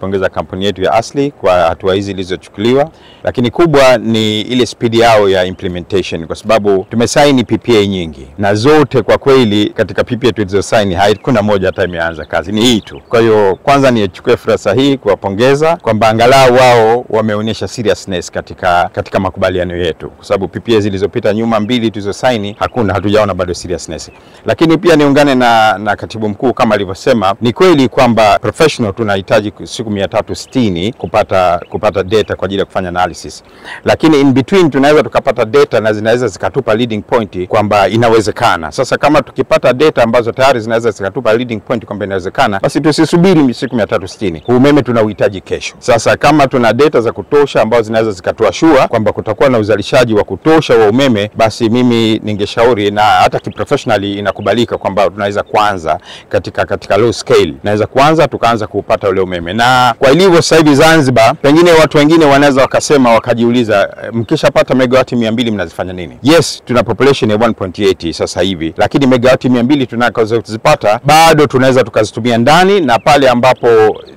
Pongeza kampuni yetu ya Asli kwa hatua hizi zilizochukuliwa, lakini kubwa ni ile speed yao ya implementation, kwa sababu tumesaini PPA nyingi na zote kwa kweli katika PPA tulizosaini hakuna moja hata imeanza kazi, ni hii tu. Kwa hiyo kwanza nichukue fursa hii kuwapongeza kwamba angalau wao wameonyesha seriousness katika makubaliano yetu, kwa sababu PPA zilizopita nyuma mbili tulizosaini hakuna, hatujaona bado seriousness. Lakini pia niungane na katibu mkuu kama alivyosema, ni kweli kwamba professional tunahitaji siku 360 kupata data kwa ajili ya kufanya analysis, lakini in between tunaweza tukapata data na zinaweza zikatupa leading point kwamba inawezekana. Sasa kama tukipata data ambazo tayari zinaweza zikatupa leading point kwamba inawezekana, basi tusisubiri siku 360. Umeme tunauhitaji kesho. Sasa kama tuna data za kutosha ambazo zinaweza zikatuashua kwamba kutakuwa na uzalishaji wa kutosha wa umeme, basi mimi ningeshauri na hata kiprofessionally inakubalika kwamba tunaweza kuanza katika low scale, naweza kuanza tukaanza kupata ule umeme. Na kwa ilivyo sasa hivi Zanzibar, pengine watu wengine wanaweza wakasema wakajiuliza, mkishapata megawati 200 mnazifanya nini? Yes, tuna population ya 1.8 sasa hivi, lakini megawati 200 tunakazozipata bado tunaweza tukazitumia ndani, na pale ambapo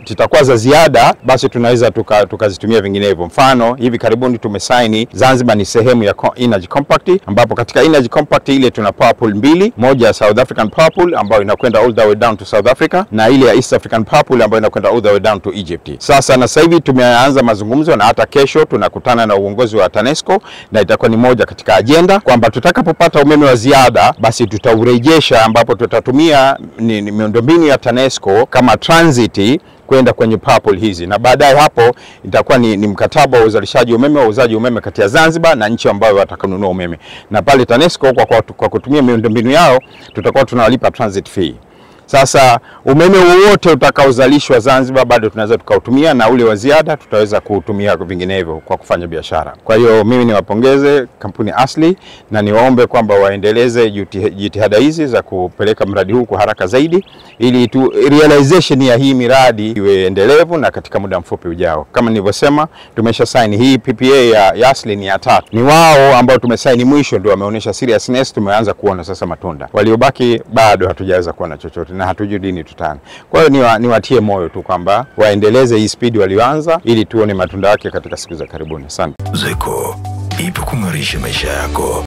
titakuwa za ziada basi tunaweza tukazitumia vinginevyo. Mfano, hivi karibuni tumesaini Zanzibar ni sehemu ya Energy Compact, ambapo katika Energy Compact ile tuna power pool mbili, moja ya South African Power Pool ambayo inakwenda all the way down to South Africa na ile ya East African Power Pool ambayo inakwenda all the way down to Egypt. Sasa na sasa hivi tumeanza mazungumzo na hata kesho tunakutana na uongozi wa TANESCO, na itakuwa ni moja katika agenda kwamba tutakapopata umeme wa ziada basi tutaurejesha, ambapo tutatumia ni miundombinu ya TANESCO kama transit kwenda kwenye power pool hizi, na baadaye hapo itakuwa ni mkataba wa uzalishaji umeme wa uuzaji umeme kati ya Zanzibar na nchi ambayo watakanunua umeme, na pale TANESCO kwa kutumia miundombinu yao tutakuwa tunawalipa transit fee. Sasa umeme wowote utakaozalishwa Zanzibar bado tunaweza tukautumia, na ule wa ziada tutaweza kuutumia vinginevyo kwa kufanya biashara. Kwa hiyo mimi niwapongeze kampuni Asli na niwaombe kwamba waendeleze jitihada hizi za kupeleka mradi huu kwa haraka zaidi, ili tu realization ya hii miradi iwe endelevu na katika muda mfupi ujao. Kama nilivyosema, tumesha sign hii PPA ya Asli ni ya tatu. Ni wao ambao tumesign mwisho ndio wameonyesha seriousness, tumeanza kuona sasa matunda. Waliobaki bado hatujaweza kuona chochote na hatujui lini tutana. Kwa hiyo niwatie moyo tu kwamba waendeleze hii speed walioanza ili tuone matunda yake katika siku za karibuni. Asante. ZECO ipo kung'arisha maisha yako.